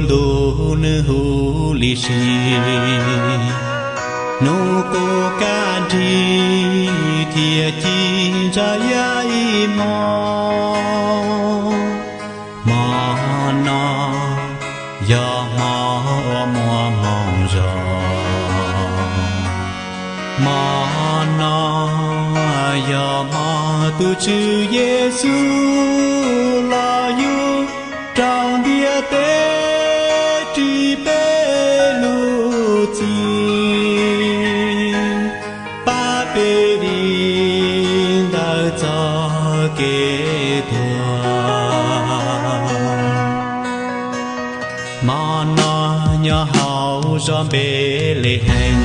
ntuj nws huv li si. Hnub qub kaj nrig thiaj ci ntsa iab ib hmo. Hmo no yog hmo uas muaj hmoo zoo. Hmo no yog hmo tus Tswv Yexus los yug rau ntiaj teb ris peb lub txim, pab peb dim ntawm txoj kev tuag. Hmo no nyob hauv zos Npelehees,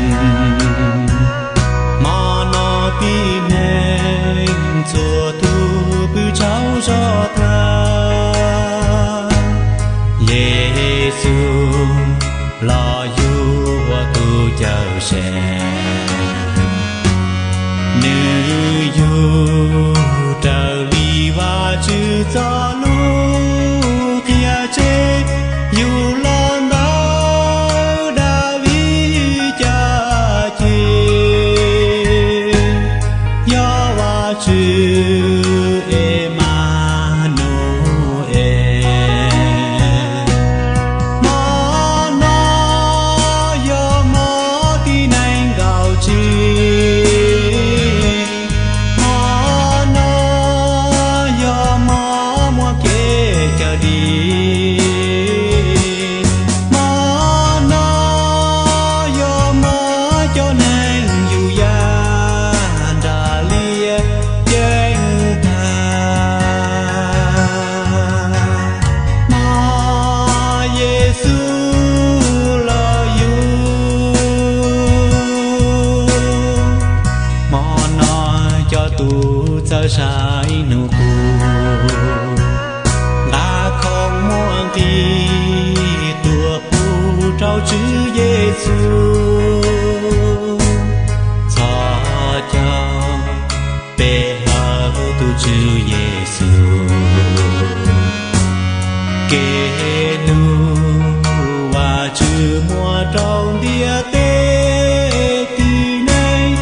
hmo no tib neeg txhua tus pw tsaug zog tag. Yexus los yug ua tus Cawmseej, nws yug raws li Vajtswv txoj lus qhia tseg, yug los ntawm Daviv caj ces, yog Vajtswv Emanu-es. Hmo no yog hmo tib neeg nkaum tsib, hmo no yog hmo muaj kev cawm dim. Hmo no yog hmo cov neeg yug ya nram liaj ceeb tag. Hmo Yexus los yug, hmo no cov tub txawj saib nug qus, nqa khoom muaj nqis tuaj pub rau Tswv Yexus. Txhos caug peb hawm tus Tswv Yexus, kev hlub Vajtswv muab rau ntiaj teb tib neeg,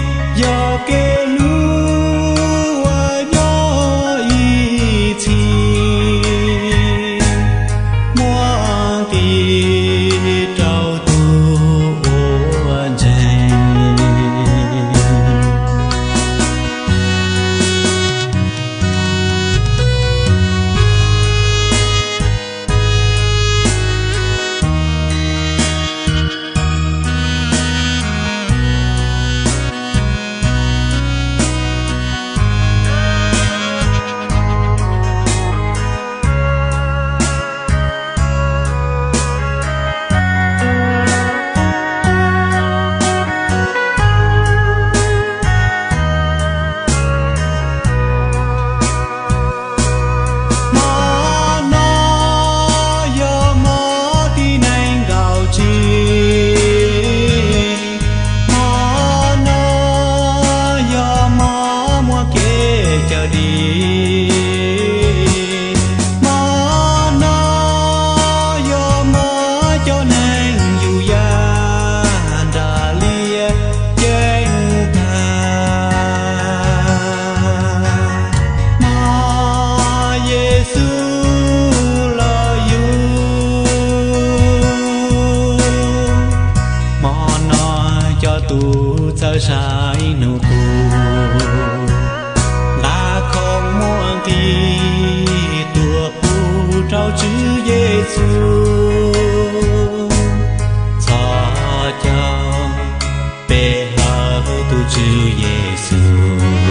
yog kev hlub uas nyob ib txhis, muaj nqis rau tus uas ntseeg. Hmo no yog hmo tib neeg nkaum tsib, hmo no yog hmo muaj kev cawm dim. Hmo no yog hmo cov neeg yug ya nram liaj ceeb tag. Hmo Yexus los yug, hmo no cov tub txawj saib nug qus, nqa khoom muaj nqis tuaj pub rau Tswv Yexus. Txhos caug peb hawm tus Tswv Yexus,